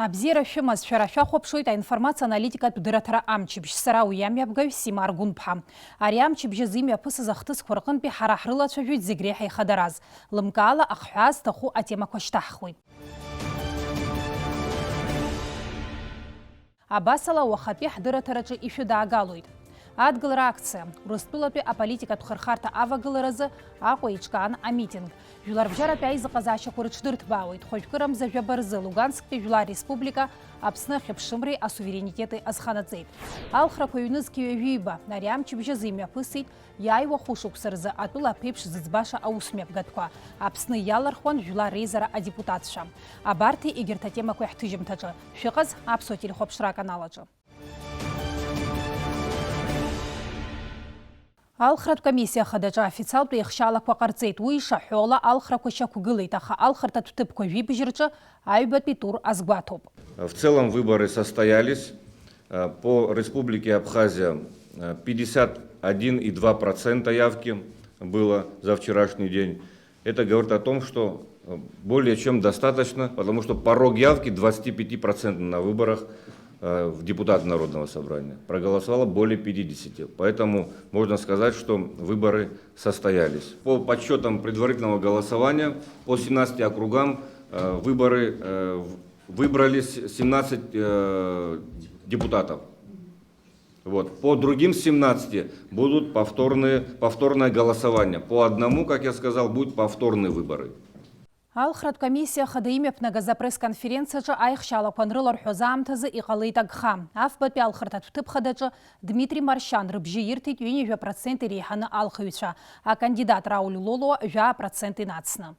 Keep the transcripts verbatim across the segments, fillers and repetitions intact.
Абзиара шәымаз, шәара шәахәаԥшуеит аинформациа аналитикатә дырраҭара амчыбжь. Сара уи амҩаԥгаҩ Сима Аргәынԥҳа. Ари амчыбжь азы имҩаԥысыз ахҭысқәа рҟынтәи ҳара ҳрылацәажәоит зегь реиҳа ихадараз. Лымкаала ахҳәаа зҭаху атемақәа шьҭаҳхуеит. Абасала, уахатәи ҳдырраҭараҿы ишәыдаагалоит. Адгылара акциа, Урыстәылатәи аполитикатә хырхарҭа авагыларазы Аҟәа еиҿкаан амитинг. Жәларбжьаратәи аизыҟазаашьақәа рыҽдырҭбаауеит, хәажәкырамза жәаба рзы Лугансктәи Жәлар Республика Аԥсны ахьыԥшымреи асуверенитети азханаҵеит. Алхрақәа ҩнызқь ҩажәиба ари амчыбжь азы имҩаԥысит, иааиуа хәышықәса рзы атәыла аԥеиԥш зыӡбаша аусмҩаԥгатәқәа, Аԥсны иалархуан Жәлар Реизара адепутатцәа. Абарҭи егьырҭ атемақәеи ҳҭыжьымҭаҿы. Шәыҟаз Аԥсуа телехәаԥшра аканал аҿы. Алхратә комиссиа хадаҿы официалтә еихшьаалақәа ҟарҵеит. Уи ишаҳәо ала, алхрақәа шьақәгылеит, аха алхырҭатә ҭыԥқәа жәибжь рҿы аҩбатәи тур азгәаҭоуп. В целом выборы состоялись. Э, по Республике Абхазия, э, пятьдесят один и два процента явки было за вчерашний день. Это говорит о том, что, э, более чем достаточно, потому что порог явки двадцати пяти процентов на выборах, э, в депутаты Народного собрания проголосовало более пятидесяти. Поэтому можно сказать, что выборы состоялись. По подсчётам предварительного голосования по семнадцати округам, э, выборы, э, в-, выбрались семнадцать, э, депутатов. Вот. По другим семнадцати будут повторные, повторное голосование. По одному, как я сказал, будут повторные выборы. Алхратә комиссиа хада имҩаԥнагаз апресс-конференциаҿы аихшьаалақәа анрыларҳәоз аамҭазы иҟалеит агха. Афбатәи алхырҭатә ҭыԥ хадаҿы Дмитри Маршьан рыбжьы ирҭеит ҩынҩажәа процент иреиҳаны алхыҩцәа, акандидат Рауль Лолуа жәаа процент инацны.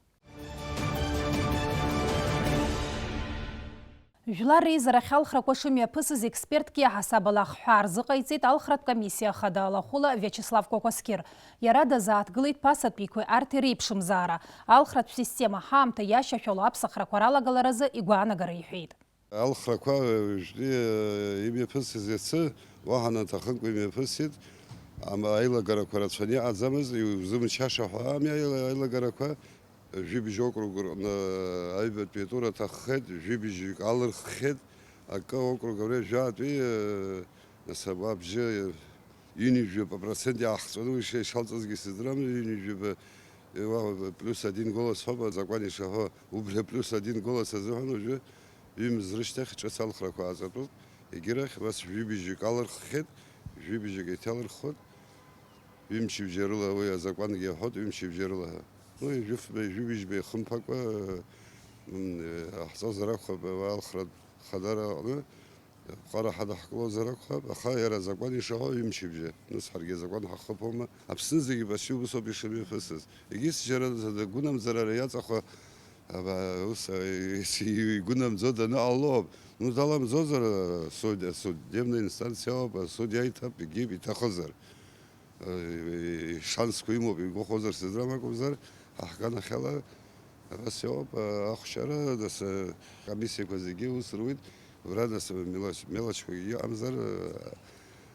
Жәлар реизарахь алхрақәа шымҩаԥысыз експертк иаҳасабала ахҳәаа рзыҟаиҵеит алхратә комиссиа хада алахәыла Виачеслав Кәакәасқьыр. Иара дазааҭгылеит ԥасатәиқәеи арҭи реиԥшымзаара. Алхратә система ҳаамҭа иашьашәало аԥсахрақәа ралагаларазы игәаанагара иҳәеит. Алхрақәа уажәтәи, э, имҩаԥысыз иацы уаҳа наҭахымкәа имҩаԥысит. Ам-, аилагарақәа рацәаны иҟаӡамызт, иузымчаша ҳәа ами аила-, аилагарақәа. Жәибжь округ рҟны аҩбатәи атур аҭаххеит, жәибжьҩык алырххеит, акы округ абри жәаатәи, э, нас абабжьы, э, ҩынҩажәаба процент иаахҵәаны уи ишалҵызгьы сыздырам, ҩынҩажәаба, э, уа плюс один голос ҳәоуп азакәан ишаҳәо, убри аплюс один голос азыҳәан уажәы ҩымз рышьҭахь ҿыц алхрақәа ааҵатәуп, егьирахь, нас жәибжьҩык алырххеит, жәибжьҩык еиҭалырххоит. Ҩымчыбжьа рыла уи азакәангьы иаҳәоит, ҩымчыбжьа рыла ҳәа. Ну, ижәыфба, ижәыбжьба ихымԥакәа, м, ҟаҳҵозар акәхап, алхратә хадара аҟны ԥҟара ҳадаҳкылозар акәхап, аха иара азакәан ишаҳәо ҩымчыбжьа. Нас ҳаргьы азакәан ҳахыԥома? Аԥсны зегьы башьа убыс ауп ишымҩаԥысыз. Егьыс џьара дагәынамӡарара иаҵахо, аба, ус, а, ис-, игәынамӡо даныҟало ауп. Ну, даламӡозар, а, суд-, судебная инстанциа ауп, асуд иаиҭап, егьип, иҭахызар. Э, шансқәа имоуп, игәахәозар сыздырам акәымзар, ҳаҳганахьала абас иоуп, э, ахәшьара, нас, э, комиссиақәа зегьы ус руит, убра, нас, мелочь, мелочьқәагьы ыҟамзар, э,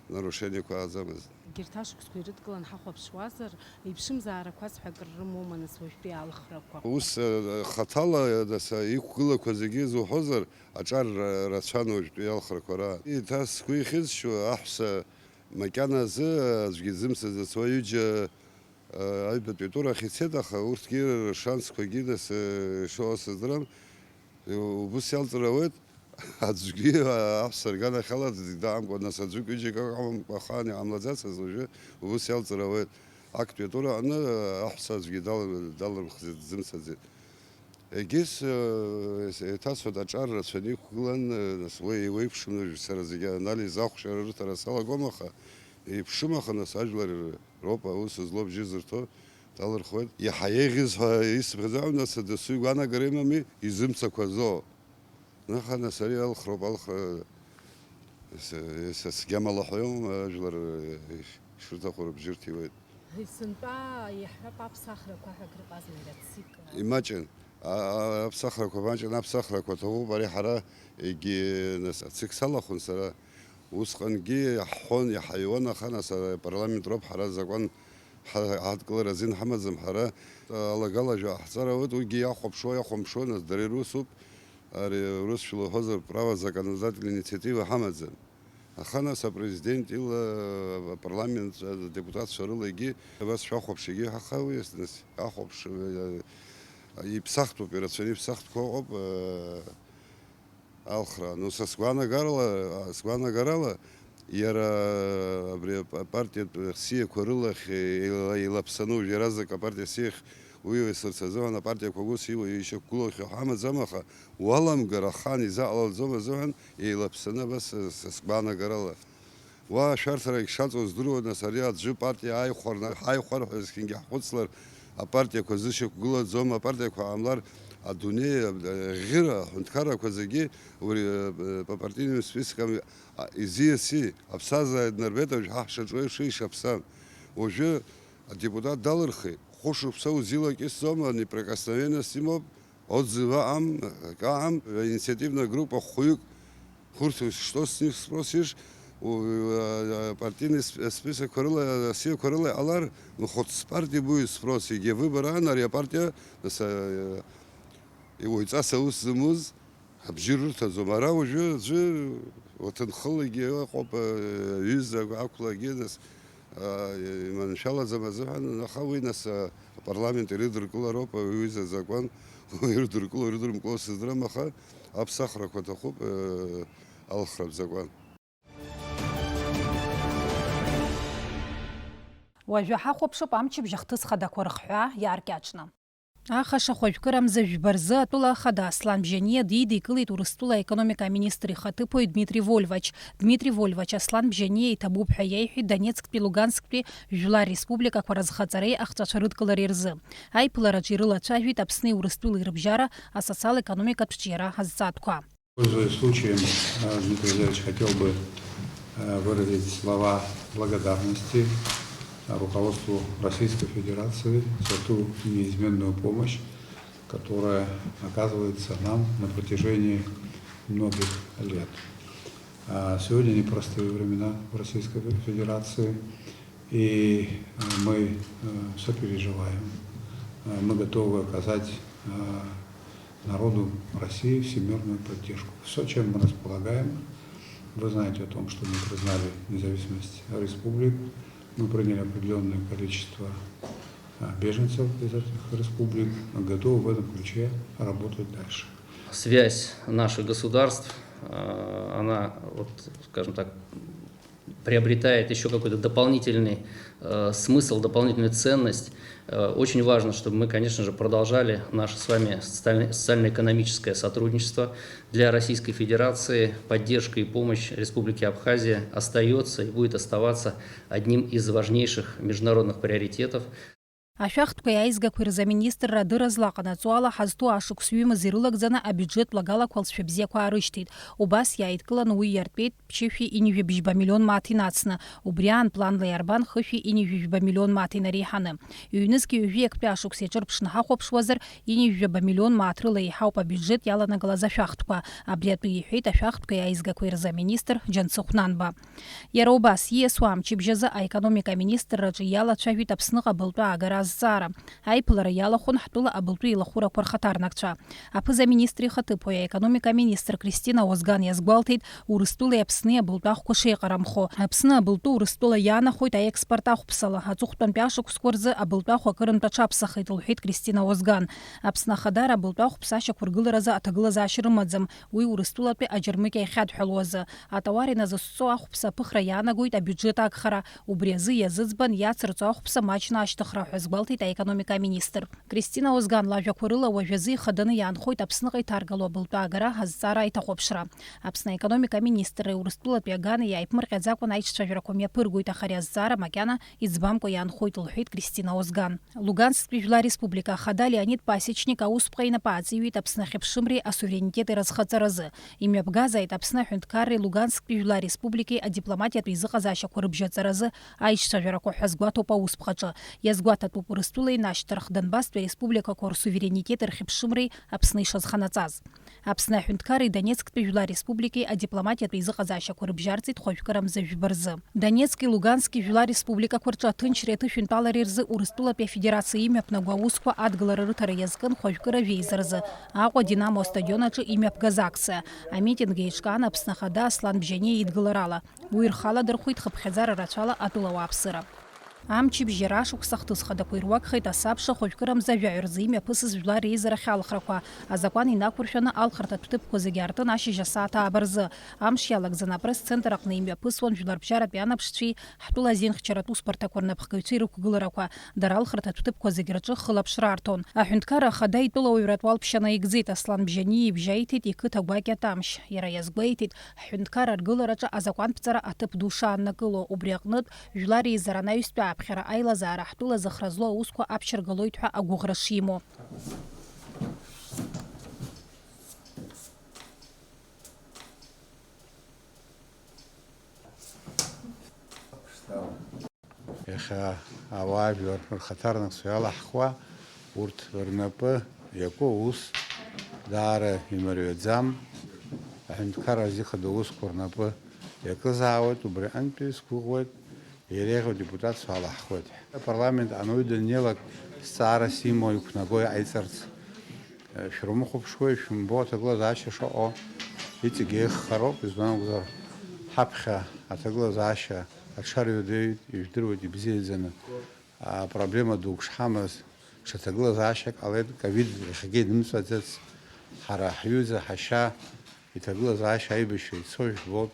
нарушениақәа ааӡамызт. Егьырҭ ашықәсқәа ирыдкылан ҳахәаԥшуазар, иԥшымзаарақәаз ҳәа акыр рымоума, нас, уажәтәи алхрақәа? Ус, э, хаҭала, нас, иқәгылақәа зегьы зуҳәозар, аҿар ра-, рацәан уажәтәи алхрақәа раан. Еиҭа сгәы ихьызшьуа, аҳәса макьаназы аӡәгьы дзымцаӡац уаҩыџьа, а, аҩбатәи атур ахь ицеит, аха урҭгьы ршансқәагьы, нас, э, ишыҟоу сыздырам. Убыс иалҵыр ауеит, аӡәгьы, а, аҳәса рганахьала даамкәа, нас аӡәык ҩыџьак акәымкәа ахаан иҟамлаӡацыз уажәы, убыс иалҵыр ауеит. Актәи атур аҟны, а, аҳәса аӡәгьы дал-, далырхӡеит, дзымцаӡеит. Егьыс, э, еиҭасҳәоит, аҿар рацәаны иқәгылан, э, нас уи еиуеиԥшым, уажә сара зегьы анализ, ахәшьара рыҭара салагом, аха еиԥшым, аха нас ажәлар роуп аус злоу абжьы зырҭо, далырхуеит. Иаҳа еиӷьыз ҳәа исымҳәаӡом, нас дасу игәаанагара имами, изымцақәазоу. Аха нас ари алхроуп, алхра, са, са сгьама лаҳәаҩым, ажәлар, э, ишырҭаху рыбжьы рҭиуеит. Есынтәа иаҳҳәап, аԥсахрақәа ҳәа акры ыҟазма иара ацик? Имаҷын. А, а, аԥсахрақәа маҷын, аԥсахрақәа ҭабуп, ари ҳара егьи, нас, ацик салахәын сара. Усҟангьы иаҳҳәон, иаҳаҩуан, аха, нас, апарламент роуп, ҳара азакәан ҳа-, ҳадкылара азин ҳамаӡам, ҳара алагала жәа ҳҵарауеит, уигьы иахәаԥшуа, иахәамԥшуа, нас, дара ирусуп. Ари урысшәала уҳәозар, право законодательной инициативы ҳамаӡам. Аха нас апрезидент ила, апарламент адепутатцәа рыла егьи абас шәахәаԥш, егьи ҳаха уи нас иахәаԥш, э, иԥсахтәуп, ирацәаны иԥсахтәқәа ыҟоуп, э, алхра. Ну, са сгәаанагарала, сгәаанагарала, иара абри апартиатә сиақәа рылахь еила-, еилаԥсаны уажә иаразнак апартиа сиахь уиҩасырц азыҳәан апартиақәа ус иуа ишьақәгылоу ҳамаӡам, аха уаламгар ахаан изаҟалаӡом азыҳәан еилаԥсаны абас са сгәаанагарала. Уа ашәарҭарагь шаҵоу здыруа, нас ари аӡәы партиа ааихәарны ҳааихәар ҳәа зқьынгьы ҳхәыцлар, апартиақәа зышьақәгылаӡом, апартиақәа ҟамлар, адунеи, аӷьыра, аҳәынҭқаррақәа зегьы ури, э, по партийным спискам, а, изиаси, аԥсазаа днарбеит, уажә ҳа ҳшаҿу еиԥш ишаԥсам. Уажәы адепутат далырхит, хәышықәса узилакьысӡом, неприкосновенность имоуп, отзыв ыҟам, акы ыҟам, инициативная группа хәҩык, урҭ что с них спросишь, у, а, а, партийный сп-, списокқәа рыла, асиақәа рыла иҟалар, ну, хоть с партии будет спрос, егьа выбор аан, ари апартиа, нас, а, иуаҩҵас аус зымуз, абжьы рырҭаӡом. Ара уажәы аӡәы уаҭынхылагьы ыҟоуп, э, ҩыза ақәлагьы, нас, э, иманшәалаӡам азыҳәан, аха уи, нас, э, апарламент ирыдыркылароуп, аҩыза азакәан, уи ирыдыркыло, ирыдыркыло сыздырам, аха аԥсахрақәа аҭахуп, э, алхратә закәан. Уажәы ҳахәаԥшып амчыбжь ахҭыс хадақәа рыхҳәаа иааркьаҿны. Аха шахәа жәкырамза жәба рзы атәыла ахада Аслан Бжьаниа дидикылеит Урыстәыла аекономика аминистр ихаҭыԥуаҩ Дмитри Вольвач. Дмитри Вольвач Аслан Бжьаниа иҭабуп ҳәа иеиҳәеит Донецктәи, Лугансктәи жәлар республикақәа разхаҵареи ахҵәацәа рыдкылареи рзы. Аиԥылараҿы ирылацәажәеит Аԥсни Урыстәылеи рыбжьара асоциал-економикатә ҿиара азҵаатәқәа. Пользуясь случаем, э, Дмитрий Валерьевич, хотел бы, э, выразить слова благодарности, э, руководству Российской Федерации за ту неизменную помощь, которая оказывается нам на протяжении многих лет. А сегодня непростые времена в Российской Федерации. И, э, мы, э, сопереживаем. Э, мы готовы оказать, э, народу России всемирную поддержку. Всё, чем мы располагаем. Вы знаете о том, что мы признали независимость республик. Мы приняли определённое количество, э, беженцев из этих республик. Мы готовы в этом ключе работать дальше. Связь наших государств, э, она, вот, скажем так, приобретает ещё какой-то дополнительный, э, смысл, дополнительную ценность. Э, очень важно, чтобы мы, конечно же, продолжали наше с вами социально-, социально-экономическое сотрудничество. Для Российской Федерации поддержка и помощь Республике Абхазия остаётся и будет оставаться одним из важнейших международных приоритетов. Ашәахтәқәеи аизгақәеи рзы аминистрра адырра злаҟанаҵо ала, ҳазҭоу ашықәс ҩымыз ирылагӡаны абиуџьет лагалақәа алҵшәа бзиақәа аарышьҭит. Убас иааидкыланы уи иартәеит ԥшьышәи ҩынҩажәи бжьба миллион мааҭ инацны, убри аан планла иарбан хышәи ҩынҩажәи жәба миллион мааҭ инареиҳаны. Ҩнызқьи ҩажәи актәи ашықәс иаҿырԥшны ҳахәаԥшуазар, ҩынҩажәи жәаба миллион мааҭ рыла еиҳауп абиуџьет иаланагалаз ашәахтәқәа. Абри атәы иҳәеит ашәахтәқәеи аизгақәеи рзы аминистр Џьансыхә Нанба. Иара убас, ииасуа амчыбжь азы аекономика аминистрраҿы иалацәажәеит Аԥсныҟа абылтәы аагара азҵаара. Аиԥылара иалахәын ҳтәыла абылтәы илахәырақәа рхаҭарнакцәа. Аԥыза-министр ихаҭыԥуаҩ аекономика аминистр Кристина Озган иазгәалҭеит, Урыстәылеи Аԥсни абылтәы ахәқәа шеиҟарамхо. Аԥсны абылтәы Урыстәыла иаанахоит аекспорт ахәԥсала. Аҵыхәтәантәи ашықәсқәа рзы абылтәы ахә акырынтә аҽаԥсахеит, лҳәеит Кристина Озган. Аԥсны Ахадара абылтәы ахәԥса ашьақәыргыларазы аҭагылазаашьа рымаӡам, уи Урыстәылатәи аџьармыкьа иахьадҳәалоу азы. Атауар иназыцәҵо ахәԥса аԥыхра иаанагоит абиуџьет агхара. Убри азы иазыӡбан иацырҵо ахәԥса маҷны ашьҭыхра ҳәа азгәалҭеит аекономика аминистр. Кристина Озган лажәақәа рыла, уажәазы ихаданы иаанхоит Аԥсныҟа иҭаргало абылтәы аагара азҵаара аиҭахәаԥшра. Аԥсны аекономика аминистрреи Урыстәылатәи агани иааиԥмырҟьаӡакәан аиҿцәажәарақәа мҩаԥыргоит, аха ари азҵаара макьана иӡбамкәа иаанхоит, лҳәеит Кристина Озган. Лугансктәи Жәлар Республика Ахада Леонид Пасечник аусԥҟа инапы ааҵаҩит Аԥсны ахьыԥшымреи асуверенитети разхаҵаразы. Имҩаԥгазааит Аԥсны аҳәынҭқарреи Лугансктәи Жәлар Республикеи адипломатиатә еизыҟазаашьақәа рыбжьаҵаразы аиҿцәажәарақәа ҳәа азгәаҭоуп аусԥҟаҿы. Иазгәаҭатәуп, Урыстәыла инашьҭархх Донбасстәи ареспубликақәа рсуверенитет рхьыԥшымреи Аԥсны ишазханаҵаз. Аԥсны аҳәынҭқарреи Донецктәи Жәлар Республикеи адипломатиатә еизыҟазаашьақәа рыбжьарҵеит хәажәкырамза жәба рзы. Донецки Лугански Жәлар Республикақәа рҿы аҭынчреи аҭышәынтәалареи рзы Урыстәылатәи Афедерациа имҩаԥнаго аусқәа адгылара рыҭара иазкын хәажәкыра жәеиза рзы Аҟәа Динамо астадион аҿы имҩаԥгаз акциа. Амитинг еиҿкаан Аԥсны Ахада Аслан Бжьаниа идгыларала. Уи рхаладырхәит хыԥхьаӡара рацәала атәыла ауааԥсыра. Амчыбжь иара ашықәс ахҭыс хадақәа ируакхеит асабша хәажәкырамза жәаҩа рзы имҩаԥысыз жәлар реизарахь алхрақәа. Азакәан инақәыршәаны алхырҭатә ҭыԥқәа зегьы аартын ашьыжь асааҭ ааба рзы. Амш иалагӡан апресс-центр аҟны имҩаԥысуан жәларбжьаратәи анаԥшцәеи ҳтәыла азинхьчаратә усбарҭақәа рнапхгаҩцәеи рықәгыларақәа. Дара алхырҭатә ҭыԥқәа зегь рҿы хылаԥшра арҭон. Аҳәынҭқарра Ахада итәыла уаҩратә уалԥшьа наигӡеит Аслан Бжьаниа ибжьаиҭеит иқыҭа гәакьа Тамшь. Иара иазгәеиҭеит, ҳҳәынҭқарра аргылараҿы азакәанԥҵара аҭыԥ ду шааннакыло, убри аҟнытә, Жәлар реизара анаҩстәи ааԥхьара аилазаара ҳтәыла зыхра злоу аусқәа аԥшьыргалоит ҳәа агәыӷра шимоу. Иахьа ауаажәлар рхаҭарнакцәа иалаҳхуа, урҭ рнапы иаку аус даара имариаӡам. Аҳәынҭқарра азы ихадоу аусқәа рнапы иакызаауеит, убри аҟынтәи сгәыӷуеит, иреиӷьу адепутатцәа алаҳхуеит. Апарламент ануаҩы даннеилак, зҵаара симоу, иқәнагои ҟаиҵарц? Шәрымхәаԥшуеи, шәымбо аҭагылазаашьа шаҟоу? Иҵегь еиӷьхароуп, избан акәзар, ҳаԥхьа аҭагылазаашьа аҽарҩадаҩит, ижәдыруеит ибзиаӡаны. Апроблема дук шҳамаз, ҽа ҭагылазаашьак ҟалеит, ковид иахьагьы инымҵәаӡац. Ҳара ҳҩыза ҳашьа иҭагылазаашьа аибашьра ицо жәбоит,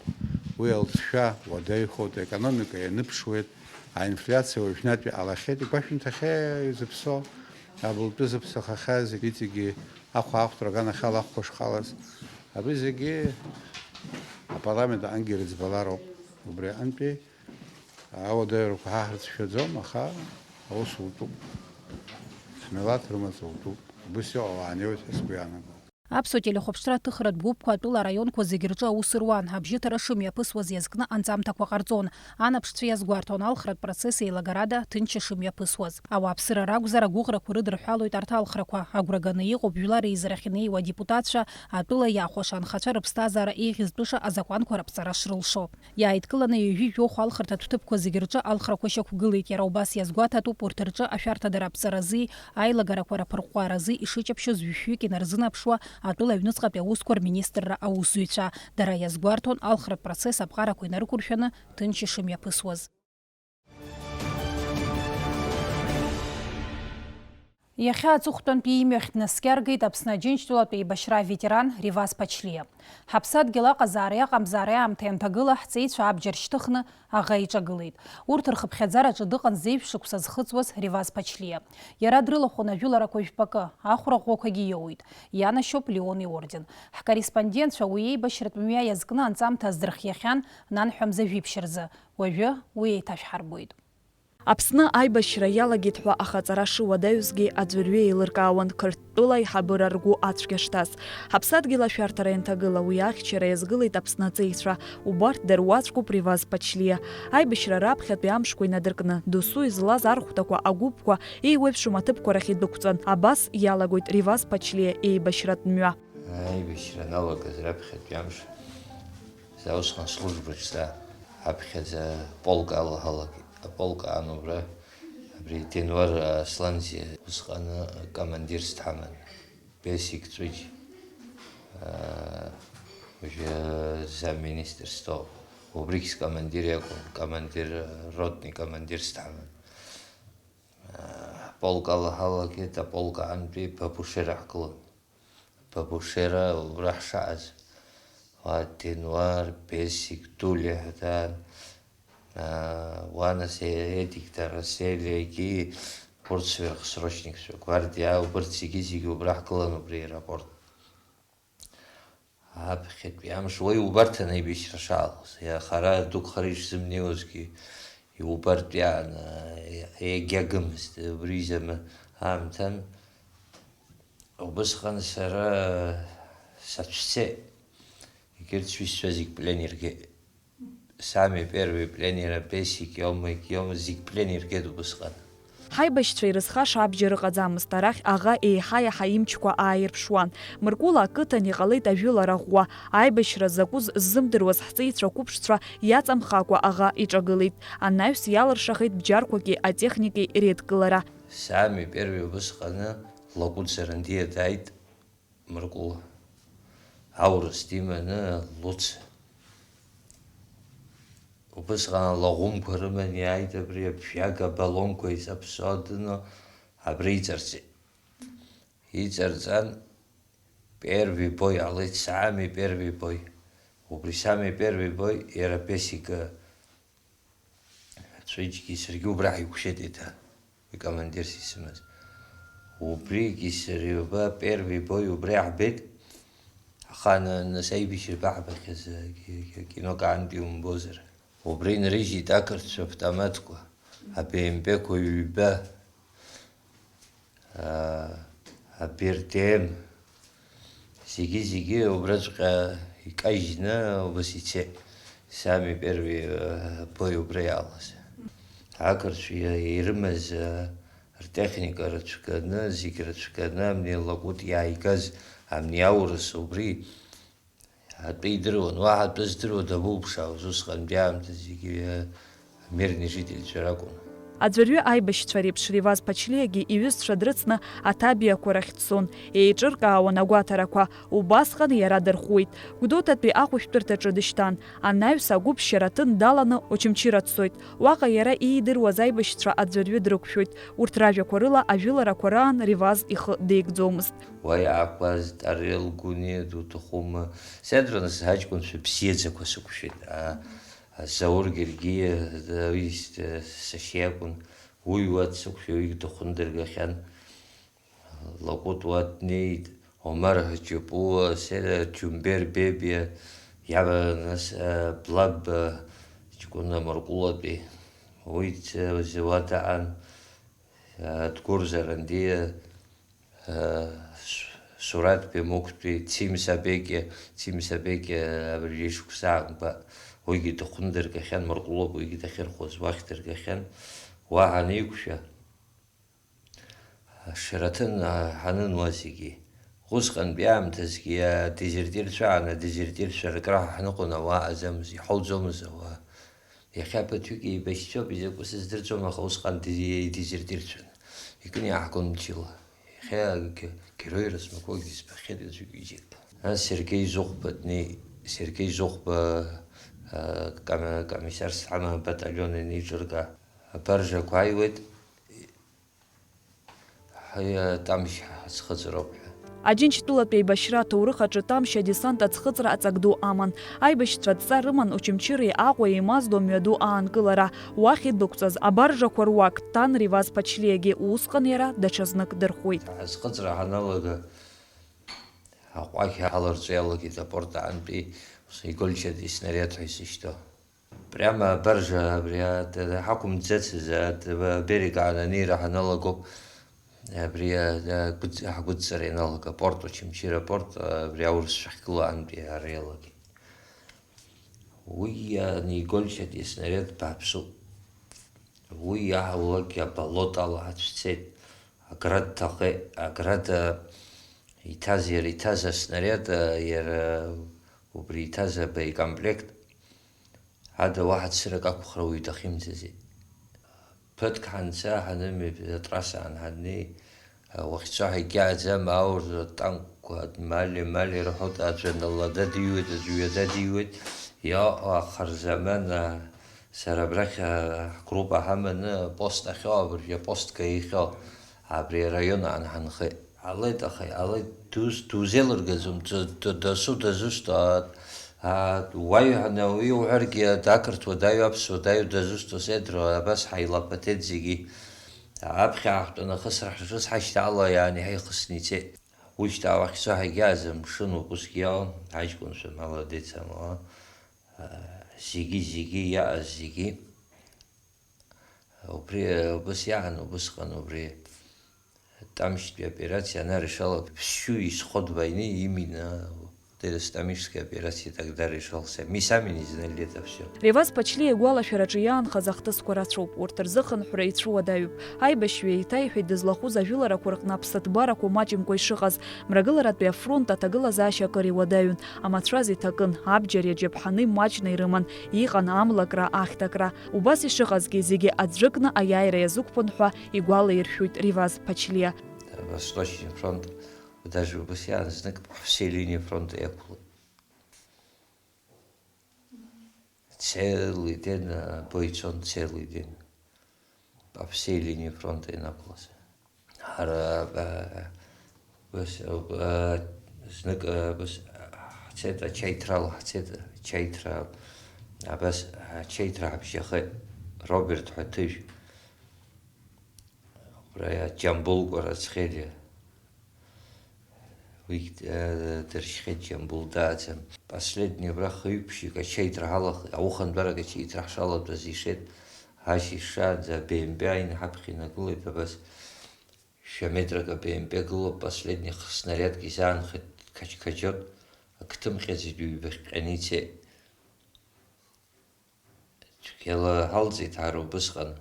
уи алҵшәа уадаҩхоит, аекономика ианыԥшуеит, аинфлиациа уажәнатәи ҟалахьеит, игәашәымҭахьеи зыԥсо, абылтәы зыԥсахахьаз, иҵегьы ахәаахәҭра аганахьала ахәқәа шҟалаз. Абри зегьы апарламент аҟынгьы ирыӡбалароуп. Убри аҟынтәи ауадаҩрақәа ҳа ҳрыцәшәаӡом, аха аус утәуп. Ҳмилаҭ рымаҵ утәуп. Убыс иҟалаанеиуеит ҳәа сгәы иаанагом. Аԥсуа телехәаԥшра аҭыхратә гәыԥқәа атәыла араионқәа зегь рҿы аус руан, абжьыҭара шымҩаԥысуаз иазкны анҵамҭақәа ҟарҵон, анаԥшцәа иазгәарҭон алхратә процесс еилагарада ҭынч ишымҩаԥысуаз. Ауааԥсыра ракәзар, агәыӷрақәа рыдырҳәалоит арҭ алхрақәа, агәра ганы иҟоуп жәлар реизарахь инеиуа адепутатцәа, атәыла иахәаша анхацәа рыԥсҭазаара еиӷьызтәыша азакәанқәа раԥҵара шрылшо. Иааидкыланы ҩажәи жәохә алхырҭатә ҭыԥқәа зегь рҿы алхрақәа шьақәгылеит, иара убас иазгәаҭатәуп урҭ рҿы ашәарҭадара аԥҵаразы, аилагарақәа раԥырҟәҟәааразы ишыҷаԥшьоз жәшәҩык инарзынаԥшуа атәыла аҩныҵҟатәи аусқәа рминистрра аусзуҩцәа. Дара иазгәарҭон алхратә процесс аԥҟарақәа инарықәыршәаны ҭынч ишымҩаԥысуаз. Иахьа аҵыхәтәантәи имҩахь днаскьаргеит Аԥсны Аџьынџьтәылатә еибашьра аветеран Реваз Ԥачлиа. Ҳаԥсадгьыл аҟазаареи аҟамзаареи аамҭеи анҭагыла, ҳҵеицәа абџьар шьҭыхны аӷа иҿагылеит. Урҭ рхыԥхьаӡараҿы дыҟан зеижә шықәса зхыҵуаз Реваз Ԥачлиа. Иара дрылахәын ажәыларақәа жәпакы, ахәра ӷәӷәақәагьы иоуит. Ианашьоуп Леон иорден. Ҳкорреспондентцәа уи еибашьратә мҩа иазкны анҵамҭа аздырхиахьан нанҳәа мза жәиԥшь рзы. Уажәы уи еиҭашәҳарбоит. Аԥсны аибашьра иалагеит ҳәа ахаҵара шыуадаҩызгьы аӡәырҩы еилыркаауан Қырҭтәыла аиҳабыра ргәы ацәгьа шҭаз. Ҳаԥсадгьыл ашәарҭара ианҭагыла уи ахьчара иазгылеит Аԥсны аҵеицәа. Убарҭ дыруаӡәкуп Реваз Ԥачлиа. Аибашьра раԥхьатәи амшқәа инадыркны, досу излаз архәҭақәа агәыԥқәа еиуеиԥшым аҭыԥқәа рахь идәықәҵан. Абас иалагоит Реваз Ԥачлиа еибашьратә мҩа. Аибашьра аналагаз раԥхьатәи амш са усҟан службаҿ са аԥхьаӡа полк алаҳалакит. Аполк аан убра, абри Денуар Асланзи усҟан командирс дҳаман, Бесик Ҵәыџь, аа, уажәы замминистрс доуп. Убригь скомандир иакәын, командир, ротни командирс дҳаман. Аа, ҳполк алаҳалакит, аполк аантәи Бабушера ҳгылан. Бабушера убра ҳшааз, уа Денуар, Бесик, Тулиа ҳәа даан, аа, уа нас Едик Дараселиагьы, урҭ сверхсрочникцәа, гвардиа, убарҭ зегьы-зегьы убра ҳгылан убри аеропорт. Аԥхьатәи амш уаҩ убарҭан аибашьра шаалхыз, иахара дукхара ишзымнеиуазгьы иубартә иааны иагьагымызт, убри изы аамҭан. Убысҟан сара сацәцеит. Егьырҭ сҩызцәа зегь плен иргеит. Сами первый плен иара, Бесик иоума, егь иоума, зегь плен иргеит убысҟан. Ҳаибашьцәа ирызхаша абџьар ыҟаӡамызт, арахь аӷа еиҳа-еиҳа имчқәа ааирԥшуан. Мыркәыла ақыҭан иҟалеит ажәылара ӷәӷәа. Аибашьра закәыз ззымдыруаз ҳҵеицәа қәыԥшцәа иаҵамхакәа аӷа иҿагылеит. Анаҩс иалыршахеит бџьарқәаки атехникеи реидкылара. Сами первый убысҟаны Лакәыҵарандиа дааит. Мыркәыла аурыс диманы Луца. Убысҟан алаӷәымқәа рыманы иааит абри аԥжәага, абалонқәа изаԥсоу дыно абра иҵарҵеит. Иҵарҵан, первый бой ҟалеит, сами первый бой. Убри сами первый бой иара Песика Цәыџьгьы саргьы убра ҳаиқәшәеит еиҭа, икомандирс исымаз. Убригьы сареи уба первый бой убри ҳбеит, аха на-, нас аибашьра баҳбахьаз, э, ки-, ки-, кинок аантәи умбозар. Убри нрыжьит ақырҭцәа автоматқәа, абеемпеқәа ҩба. Аа, абердем, зегьы-зегьы убраҵәҟьа икажьны убас ицеит, сами первый, аа, бой убра иаалаз. Ақырҭцәа ирымаз, аа, ртехника рыцәганы, зегь рыцәганы, амни Лакәыт иааигаз, амни аурыс убри, Атәы идыруан, уаҳа атәы здыруа дабуԥшаауаз, усҟантәи аамҭазы зегьы мирный жительцәа ракәын. Аӡәырҩы аибашьцәа реиԥш Реваз Ԥачлиагьы иҩызцәа дрыцны аҭабиақәа рахь дцон, еиҿыркаауан агәаҭарақәа, убасҟан иара дырхәуеит. Гәдоуҭатәи ахәышәтәырҭаҿы дышьҭан, анаҩс агәыԥ Шьараҭын даланы Очамчыра дцоит. Уаҟа иара иидыруаз аибашьцәа аӡәырҩы дрықәшәоит. Урҭ ражәақәа рыла, ажәыларақәа раан Реваз ихы деигӡомызт. Уа иаақәгылаз Тарел Гәыниа дуҭахума? Сеидроу, нас ҳаҷкәынцәа бзиаӡақәа сықәшәеит. А, а, Заур Гергиа, а, уи с-, сашьа иакәын, уи уа дсықәшәеит, уигь дыхәындыргахьан. Лакәыт уа днеит, Омар Ҳаџьапуа, Сера Џьумбер Бебиа, иаба, нас, а, Блаб, а, ҷкәына Мыркәылатәи, уи ц-, зуа даан, а, Дгәыр Зарандиа, Сур-, Сураҭ Бемуктәи, Цим Сабекиа, Цим Сабекиа абыржәы ишықәса аанкәа, уигьы дыхәны дыргахьан, Мыркәлоуп уигьы дахьырхәыз, уахь дыргахьан. Уа ҳаниқәшәа, Шьараҭын ҳанын уа зегьы. Усҟантәи аамҭазгьы адезертирцәа аан, адезертирцәа рыкраҳәа ҳныҟәон, ауаа ҟаӡамыз, иҳауӡомызт ауаа. Иахьа ԥыҭҩык еибашьцәоуп, изакәу сыздырӡом, аха усҟан ди-, идезертирцәан. Икны иааҳгон мчыла. Иахьа ге-, герой рацәақәакгьы збахьеит аӡәык-ҩыџьак. Нас Сергеи Зыхәба днеи-, Сергеи Зыхәба, а, кам-, комиссарс ҳама баталион ианеиҿырка, абаржақәа ааиуеит. Ҳаи, Тамшь ҳазхыҵроуп ҳәа. Аџьынџьтәылатәи аибашьра аҭоурых аҿы Тамшь адесант аӡхыҵра аҵак ду аман. Аибашьцәа адҵа рыман Очамчыреи Аҟәеи еимаздо мҩаду аанкылара. Уахь идәықәҵаз абаржақәа руак дҭан Реваз Ԥачлиагьы, усҟан иара даҽазнык дырхәит. Ҳазхыҵра ҳаналага, аҟәақҳәа ҳаларҵо иалагеит апорт аантәи игольчатәи снаряд ҳәа исышьҭоу. Прямо абаржа абри ат-, ҳақәымӡацыз ат-, аберег аан анеира ҳаналагоуп, абри а-, агәыҵ-, ҳгәыҵҵара ианалага апорт, Очамчыра апорт, абри аурысцәа ахьгылоу аантәи ара иалагеит. Уи анигольчатәи снаряд бааԥсуп. Уи иаҳулакгьы аболотала ҳацәцеит. Аград ҭахеит, аграда иҭаз, иара иҭаз аснаряд, иара убри иҭаз абаекомплект, Ада уаҳа цырак ақәхра уаҩ дахьымӡаӡеит. Ԥыҭк ҳанца, ҳанымҩа атрасса аан ҳаннеи, уахьцо ҳагьааӡам, аурыс атанкқәа мали-мали ирҳәоит, аӡәы налада диуеит, аӡәы ҩада диуеит. Иаҟа ахырзаман, а, сара абрахь, а, ҳгруппа ҳаманы апост ахьоу, абыржәы апостка ихьоу, абри араион аан ҳанхеит. Ҟалеит, аха иҟалеит, дус-, дузеилыргаӡом, д-, д-, дасу дазусҭа, а, а, уаҩ ҳана-, уи уҳәаргьы, ақырҭуа даҩу, аԥсуа даҩу дазусҭоу, Сеидроу, абас ҳаилаԥаҭеит зегьы. Аԥхьа ааҳтәаны ахысра ҳшыцҳашьҭала, иааны иҳаихысны ицеит. Уи шьҭа уахьцо ҳагьааӡам, мшынуп, усгьы иаауан, аҷкәынцәа, молодец, амала, а, зегьы, зегьы, иааз зегьы. Убри, убыс иаан, убысҟан убри Тамшьтәи аоперациа анарешала, всю исход войны именно Перестомическая операция тогда решался. Мы сами не знали это всё. Реваз Пачлиа игәалашәараҿы иаанхаз ахҭысқәа рацәоуп, урҭ рзыхынҳәра ицәуадаҩуп. Аибашьҩы еиҭаиҳәеит дызлахәыз ажәыларақәа рҟны аԥсаҭбарақәа маҷымкәа ишыҟаз. Мрагыларатәи афронт аҭагылазаашьа акыр иуадаҩын, амацәаз иҭакын, абџьари аџьаԥҳани маҷны ирыман, иҟан амлакра, ахьҭакра. Убас ишыҟазгьы, зегьы аӡәыкны аиааира иазықәԥон ҳәа игәалаиршәоит Реваз Пачлиа. Восточный фронт, даже убас иаан знык все линии фронта иақәлеит. Целый день, э, бой цон, целый день. По всей линии фронта ианақәлаз. Ҳара, э, ус, э, знык, э, ус, ҳцеит, ачаиҭрала ҳцеит, ачаиҭра, абас, ачаиҭра ҳабжьахеит, Роберт ҳәа ҭыжә. Убра иа-, Џьамбулкәа рацәхьеит иа. Уигь, э, дыршьхьеит, Џьамбул дааӡам. Последний убра хҩык-ԥшьҩык ачаиҭра ҳалахеит, аухантәарак ачаиҭра ҳшалатәаз ишеит, ашьыжь шаанӡа аб м п ааины ҳаԥхьа инагылеит, абас шәа метрак аб м п гылоуп, последний х-, снарядк изаанхеит, қаҷ-қаҷот, ак ҭымҟьаӡеит, ҩбахьҟьаны ицеит. Цәгьала ҳалҵит ҳара убысҟан.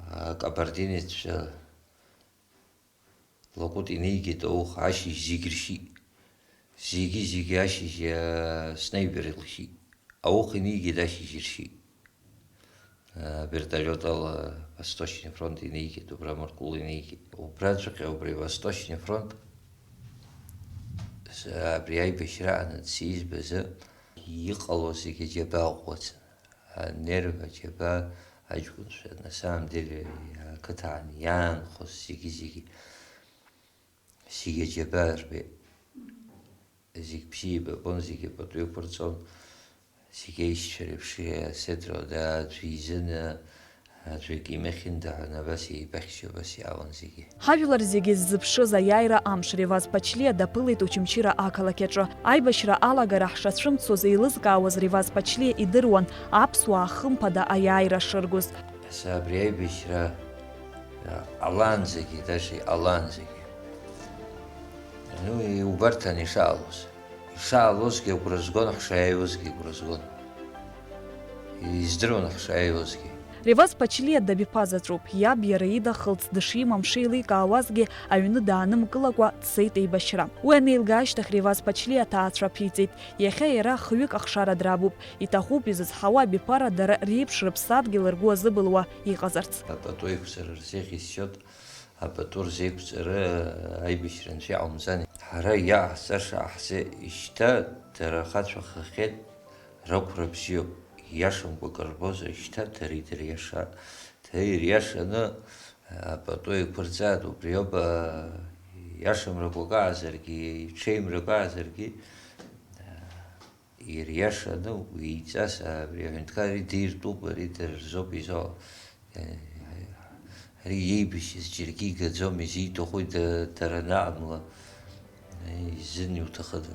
Акабардинеццәа лакәыт инеигеит ауха, ашьыжь зегь ршьит. Зегьы, зегьы ашьыжь, аа, снайпер илшьит. Ауха инеигеит, ашьыжь иршьит. Аа, вертолиот ала Восточный фронт инеигеит, убра Мыркәыл инеигеит. Убраҵәҟьа, убри Восточный фронт, с-, абри аибашьра анаӡ сизбазы, иҟало зегьы џьабаа ӷәӷәацын. Анерв аџьабаа аҷкәынцәа, на самом деле, ақыҭан иаанхоз зегьы-зегьы, зегьы аџьабаа рбеит. Зегь бзиа еибабон, зегьы пату еиқәырҵон, зегь аишьцәа реиԥш, асеидроу даацәеизаны, аӡәы икимахьында ҳәа абас еибахьчо, абас иаауан зегьы. Ҳажәлар зегьы ззыԥшыз аиааира амш Реваз Пачлиа даԥылеит Очамчыра ақалақь аҿы. Аибашьра алагара ҳшацәымцоз еилызкаауаз Реваз Пачлиа идыруан аԥсуаа хымԥада аиааира шыргоз. Абри аибашьра, а, ҟалаанӡагьы, даже иҟалаанӡагьы. Ну, иубарҭан ишаалоз. Ишаалозгьы агәра згон, ҳшааиуазгьы агәра згон. Издыруан ҳшааиуазгьы. Реваз Пачлиа дабиԥазаҵәуп, иаб иара ида хылҵ дышимам шеиликаауазгьы, аҩны даанымкылакәа дцеит еибашьра. Уи анеилга ашьҭахь Реваз Пачлиа аҭаацәа ԥиҵеит. Иахьа иара хҩык ахшара драбуп. Иҭахуп изызҳауа абиԥара дара реиԥш рыԥсадгьыл ргәы азыбылуа иҟазарц. Апату еиқәҵара рзеиӷьасшьоит. Апату рзеиқәҵара аибашьра анцәа иҟаумҵан. Ҳара иааҳзаша ҳзы ишьҭа дара ахацәа хахьеит, рақәра бзиоуп, ииашамкәа акы рбозар шьҭа дара идыриаша, дара ириашаны апату еиқәырҵааит, убриоуп, ииашамрақәак аазаргьы, иҽеимрак аазаргьы, Ириашаны уи иҵас абри аҳәынҭқар идиртәуп, ари дара рзоуп изо. Ари иеибашьыз џьаргьы игаӡом, изиҭаху да-, дара анаҟамла, изын иуҭахыда,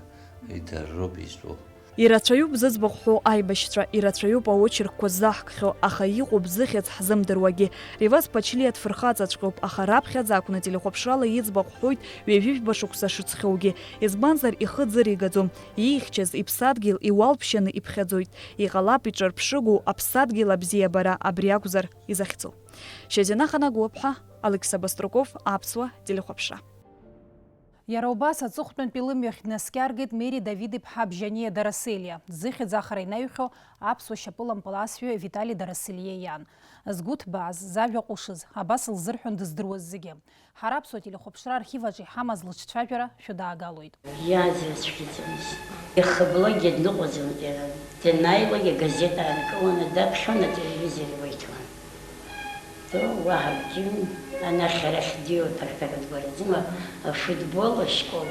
ари дара роуп изтәу. Ирацәаҩуп зыӡбахә ҳәоу аибашьцәа, ирацәаҩуп аочеркқәа ззаҳкхьоу, аха иҟоуп зыхьӡ ҳзымдыруагьы. Реваз Пачлиа дфырхаҵаҵәҟьоуп, аха раԥхьаӡа акәны телехәаԥшрала иӡбахә ҳәоит ҩажәижәба шықәса шыҵхьоугьы. Избанзар, ихы ӡыригаӡом. Иихьчаз иԥсадгьыл иуалԥшьаны иԥхьаӡоит. Иҟалап иҿырԥшыгоу аԥсадгьыл абзиабара абри акәзар изахьӡу. Шьазина Ханагәыԥҳа, Алықьса Баструков, Аԥсуа телехәаԥшра. Иара убас аҵыхәтәантәи лымҩахь днаскьаргеит Мери Давид-иԥҳа Бжьаниа Дараселиа, зыхьӡ ахара инаҩхьоу аԥсуа шьапылампыласҩы Витали Дараселиа иан. Згәы ҭбааз, зажәа ҟәышыз, абас лзырҳәон дыздыруаз зегьы. Ҳара аԥсуа телехәаԥшра архив аҿы иҳамаз лыҿцәажәара шәыдаагалоит. Иаазырцәгьаӡомызт. Ихы блогьы дныҟәаӡомызт иара. Данааилак агазеҭ аанкыланы даԥхьон, ателевизор иуеиҭон. Ду, уаҳа акгьы, анахь арахь диуа ԥарԥарак дгәараӡам, афутбол, ашкол.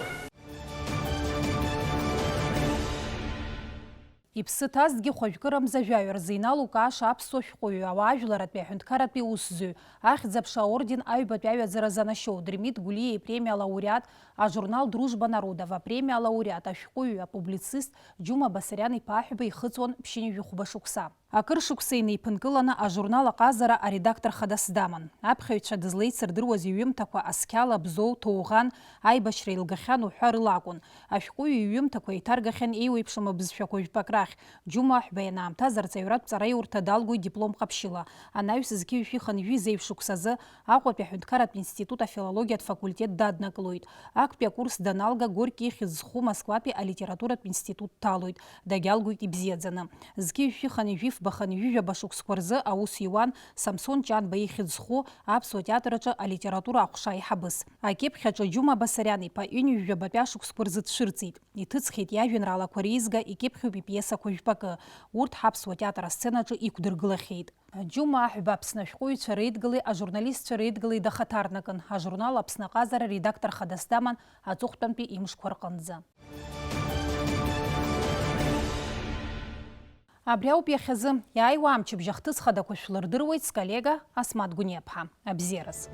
Иԥсы ҭазҭгьы хәажәкырамза жәаҩа рзы иналукааша аԥсуа шәҟәыҩҩы, ауаажәларратәи аҳәынҭқарратәи усзуҩ, Ахьӡ-аԥша аорден аҩбатәи аҩаӡара занашьоу Дырмит Гәлиа ипремиа алауреат, ажурнал Дружба народов апремиа алауреат, ашәҟәыҩҩы, апублицист Џьума Басариан-иԥа Аҳәба ихыҵуан ԥшьынҩажәи хәба шықәса. Акыр шықәса инеиԥынкыланы ажурнал аҟазара аредактор хадас даман. Аԥхьаҩцәа дызлеицырдыруаз иҩымҭақәа Асқьала, Бзоу, Ҭоуӷан, Аибашьра илгахьан уҳәа рыла акәын. Ашәҟәыҩҩы иҩымҭақәа еиҭаргахьан еиуеиԥшым абызшәақәа жәпак рахь. Џьума Аҳәба ианаамҭаз арҵаҩратә ҵараиурҭа далгоит диплом ҟаԥшьыла. Анаҩс зқьи жәшәи хынҩажәи зеижә шықәсазы Аҟәатәи аҳәынҭқарратә институт афилологиатә факультет даднакылоит. Актәи акурс даналга, Горки ихьӡ зху Москватәи алитературатә институт дҭалоит. Дагьалгоит ибзиаӡаны. Зқьи жәшәи хынҩажәи фба хынҩажәи жәаба шықәсқәа рзы аус иуан Самсон Ҷанба ихьӡ зху аԥсуа театр аҿы алитература аҟәша аиҳабыс. Акьыԥхь аҿы Џьума Басариан-иԥа ҩынҩажәи жәабатәи ашықәсқәа рзы дцәырҵит. Иҭыҵхьеит иажәеинраалақәа реизга, икьыԥхьуп ипиесақәа жәпакы. Урҭ ҳаԥсуа театр асценаҿы иқәдыргылахьеит. Џьума Аҳәба Аԥсны ашәҟәыҩҩцәа реидгылеи ажурналистцәа реидгылеи дахаҭарнакын, ажурнал Аԥсны аҟазара редактор хадас даман аҵыхәтәантәи имшқәа рҟынӡа. Абри ауп иахьазы, иааиуа амчыбжь ахҭыс хадақәа шәлырдыруеит сколлега Асмаҭ Гәыниаԥҳа. Абзиараз.